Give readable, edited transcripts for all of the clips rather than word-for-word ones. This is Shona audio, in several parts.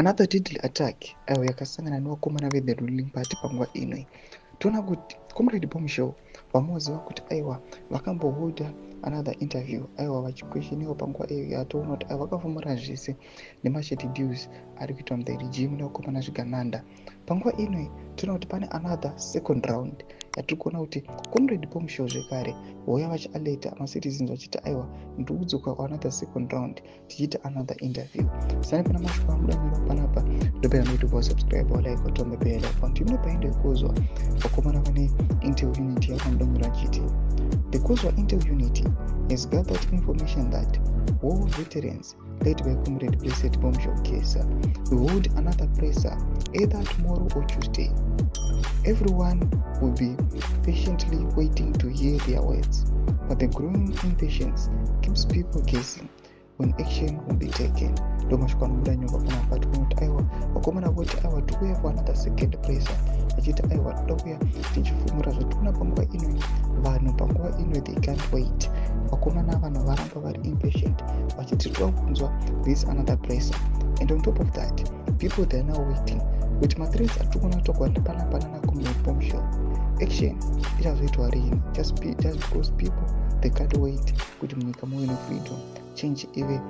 Another deadly attack aiwa yakasangana nevakomana vethe ruling party panguva ino. Toona kuti Comrade Bombshell vamoziva kuti aiwa vakamboholda another interview, aiwa vachiquestioniwa panguva iyo yatoona kuti aiwa vakafumura zvese nemashady deals ari kuitwa muthe regime nevakomana zvigananda. Panguva ino toona kuti pane another second round yatiri kuona kuti Comrade Bombshell zvekare vouya vachialerta macitizens vachiti aiwa, ndiri kudzoka kuanother second round tichiita another interview. Sani pana mashoko amudanyora panapa, ndopayanoiti subscribe, like, otombe bell icon. Tino paendo yekozwa vakomana vane intel unit yakamudanyora achiti the Kozwa Intel Unit has gathered information that war veterans led by Comrade Blessed Bombshell Geza will hold another presser either tomorrow or Tuesday. Everyone will be patiently waiting to hear their words, but the growing impatience keeps people guessing when action will be taken. Ndo mashoko anobuda nyongwa panapa. Tikuona kuti aiwa, vakomana voti aiwa, tikuuya for another second presser, vachiti aiwa, toda kuya tichifumura zvatikuona panguva ino. Vanhu panguva ino, they can't wait. Vakomana, vanhu varamba vari impatient vachiti toda kunzwa this another presser. And on top of that, people, they are now waiting kuti mathreats atiri kuona kutogwa panapa nana Comrade Bombshell, action ichazoitwa rini? Just because people, they can't wait kuti munyika muve nefreedom, change ive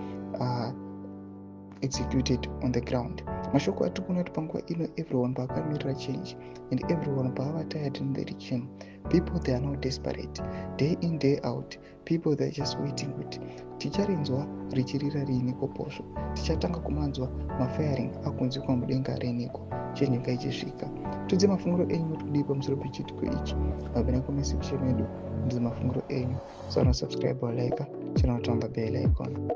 executed on the ground. Mashoko atiri kuona kuti panguva ino everyone paakamirira change and everyone paava tired in the regime, people, they are now desperate. Day in, day out, people, they are just waiting kuti ticharinzwa richirira riiniko posvo, tichatanga kumanzwa mafiring akunzwikwa mudenga reniko, change ngaichisvika. Tudze mafungiro enyu, muri kudii pamusoro pechiitiko ichi? Mapinda comment section yedu, ndidzo mafungiro enyu. So subscribe, like channel, tamba bell icon.